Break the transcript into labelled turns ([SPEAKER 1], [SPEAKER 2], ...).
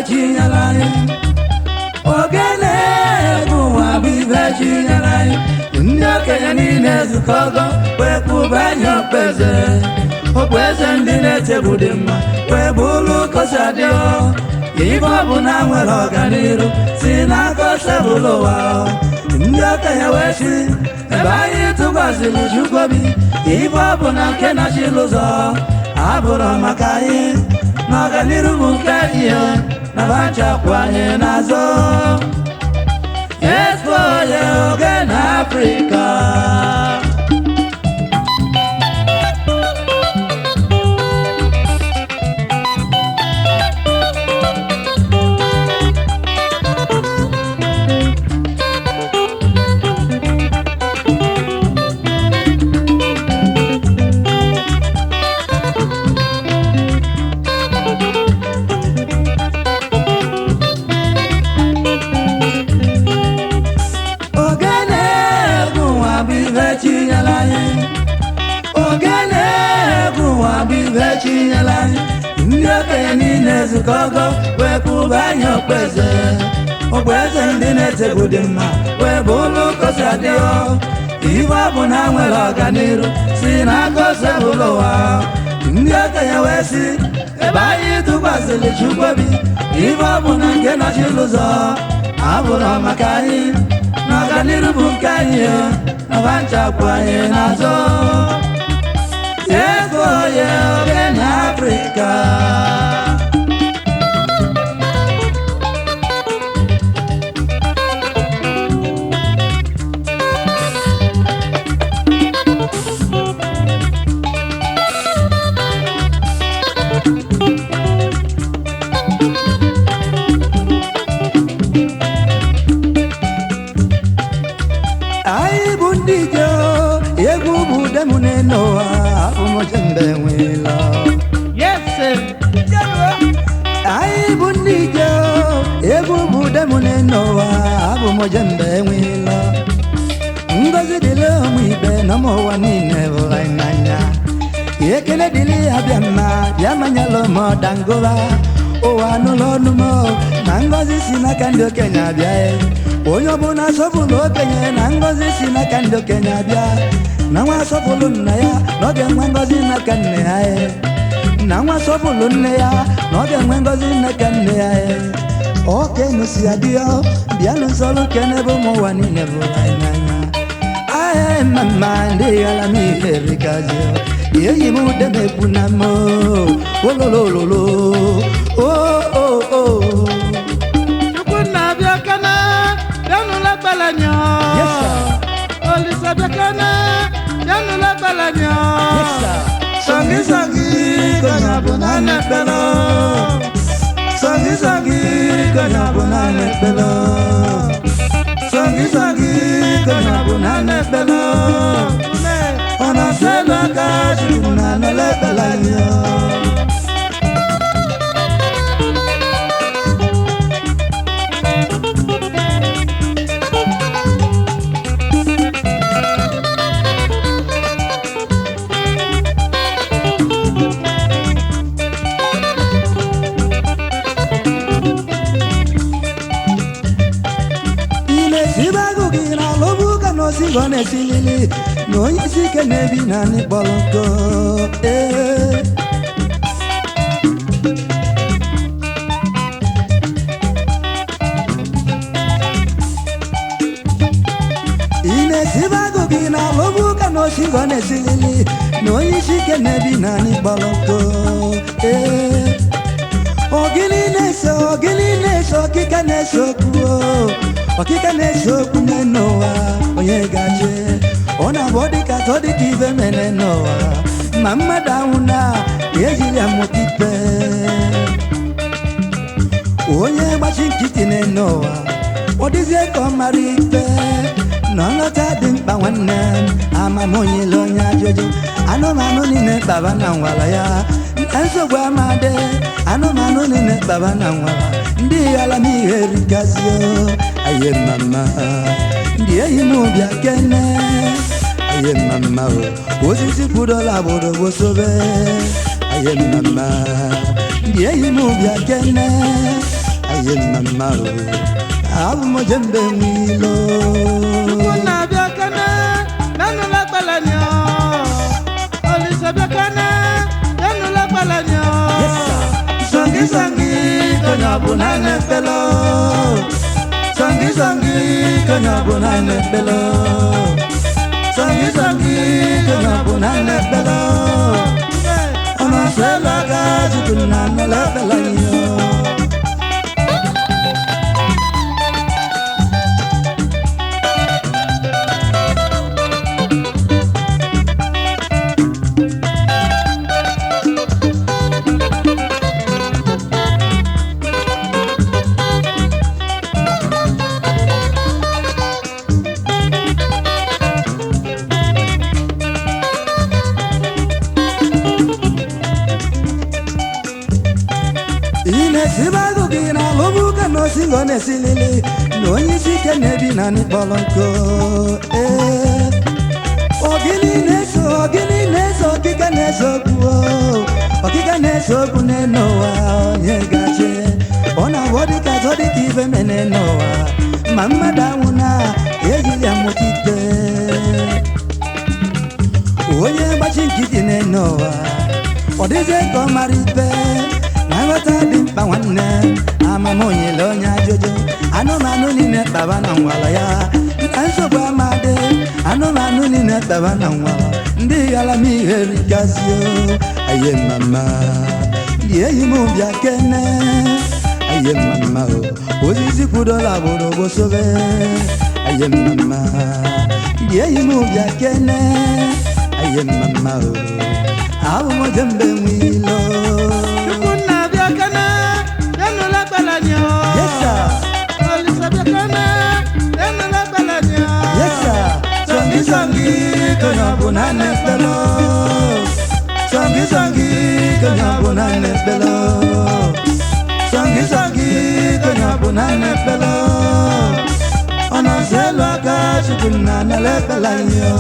[SPEAKER 1] chi nyere anyị. Ogene egwu ụwa bụ ife chi nyere anyị. Ndị okenye niile ezukọgo wee kwụba anyị okpueze. Okpueze ndị na-echegbu dị mma wee bụrụ kosi adịọ. Ife ọbụla nwere ọganiru si n'aka Osebụlụ ụwa. Ndị okenye wee sị ebe anyị tụkwasịrị Chukwu obi, ife ọbụla nke na-achịlụ ụzọ abụrụ maka anyị na ọganiru bụ nke anyị na bachakwu anyị n'azụ. Expo ya Ogene Afrịka. Ogene egwu ụwa bụ ife chi nyere anyị. Ogene egwu ụwa bụ ife chi nyere anyị. Ndị okenye niile ezukọgo wee kwụba anyị okpueze. Okpueze ndị na-echegbu dị mma wee bụrụ kosi adịọ. Ife ọbụla nwere ọganiru si n'aka Osebụlụ ụwa. Ndị okenye wee sị ebe anyị tụkwasịrị Chukwu obi, ife ọbụla nke nọchiri ụzọ abụrụ maka anyị na ọganiru bụ nke anyị na banchakwu anyị n'azụ. Expo ya Ogene Afrịka. Anyị bụ ndị ije, egwu bụ ude m n'elu ụwa, abụ m jembe nwela.
[SPEAKER 2] Yes, sir.
[SPEAKER 1] Anyị bụ ndị ije, egwu bụ ude m n'elu ụwa, abụ m jembe nwela. Ngọzi dịrị ụmụ ibe na ụmụ ụwa niile hụrụ anyị n'anya. Ekele dịrị ya bịa mma, bịa manyelụ m ọdangụba. Ụwa nụrụ ọnụ m na ngọzi si n'aka ndị okenye abịa. Onye ọbụla asọpụrụ okenye na ngọzi si n'aka ndị okenye abịa. Na nwa asọpụrụ nna ya na ọ ga-enwe ngọzi n'aka nne ya. Na nwa asọpụrụ nne ya na ọ ga-enwe ngọzi n'aka nne ya. Okenye si adịọ, bịanụ sọrọ kene bụ ụmụ ụwa niile bụ anyị n'anya. Aye mama ndị ala m ihe rikazi. Eyi m ude m ekwu na m ololololo o o o.
[SPEAKER 2] Chukwunna bịa kene, bịanụla gbalanyọ.
[SPEAKER 1] Yes, sir.
[SPEAKER 2] Olisa bịa kene, bịanụla gbalanyọ.
[SPEAKER 1] Yes, sir. Sangi sangi konya bụ naanị ekpere. Sangi sangi konya bụ naanị ekpere. Sangi sangi konya bụ naanị ekpere. Ọ na-asụ elu aka Chukwu na anụla ekpere anyị. Ị na-esibe agụ gị na alụbụ ụka na osigo na-esilili na onye isi ike na-ebi na anyị kpọrọ nkụ. Ee. Ị na-esibe agụ gị na alụbụ ụka na osigo na-esilili na onye isi ike na-ebi na anyị kpọrọ nkụ. Ee. Ogini na-ese, ogini na-ese, ọkịka na-ese okwu o. Ọkịka na-ese okwu n'enu ụwa, onye gaje. Ọ na-abụ ọ dịka atọ dịka ife mere n'ụwa. Ma mmadụ anwụ na ejiri ya mụta ikpe. Onye gbachi nkịtị n'enu ụwa, ọ dịzie ka ọ mara ikpe. Na nghọta dị mkpa nwanne m, ama m onye ile onye ajụjụ. Anụmanụ niile kpaba na nwala ya. Na nsogbu amadị, anụmanụ niile kpaba na nwala. Ndị ala m ihe rikazio, aye mama. Ndị enyi m bịa kene, aye mama o. Osisi kwudola agbụrụ gbosobe, aye mama. Ndị enyi m bịa kene, Aye mama o, abụ m ojembe nwilo.
[SPEAKER 2] Chukwunna bịa kene, bịanụla ekpele anyị o. Olise bịa kene, bịanụla ekpele anyị o.
[SPEAKER 1] Yes, sir. Songi songi konye ọbụla na-ekpelo. Songi songi konye ọbụla na-ekpelo. Songi songi konye ọbụla na-ekpelo. Ọmọ selu aka Chukwu nna nụla ekpele anyị o. Ị na-esibe agụ gị na alụbụka na osingo na-esilili na onye isi ike na-ebi na n'ịkpọrọ nkụ. Ee, ogini na-eso, ogini na-eso, ọkịka na-eso okwu o. Ọkịka na-eso okwu n'enu ụwa onye gachi ọ na-abụ dịka azọ dịka ife mene n'ụwa ma mmadụ anwụ na ejili amụta ike. Onye gbachi nkịtị n'enu ụwa ọ dịzie ka ọ mara ikpe na nghọta dị mkpa nwanne. Amamonyele onye ajụjụ anụmanụ niile kpaba na nwala ya na nsogbu amadị anụmanụ niile kpaba na nwala ndị ghara m ihe rikazio. Aye mama, ndị enyi m bịa kene. Aye mama o, osisi kwudola agbụrụ gbosobe. Aye mama, ndị enyi m bịa kene. Aye mama o, abụ m ojembe nwilo.
[SPEAKER 2] Chukwunna bịa kene, bịanụla ekpele anyị o.
[SPEAKER 1] Yes sir.
[SPEAKER 2] Olise bịa kene, bịanụla ekpele anyị o.
[SPEAKER 1] Yes sir. Songi songi konye ọbụla na-ekpelo. Songi songi konye ọbụla na-ekpelo. Songi songi konye ọbụla na-ekpelo. Ọ nọ nso elu aka Chukwu nna nara ekpele anyị o.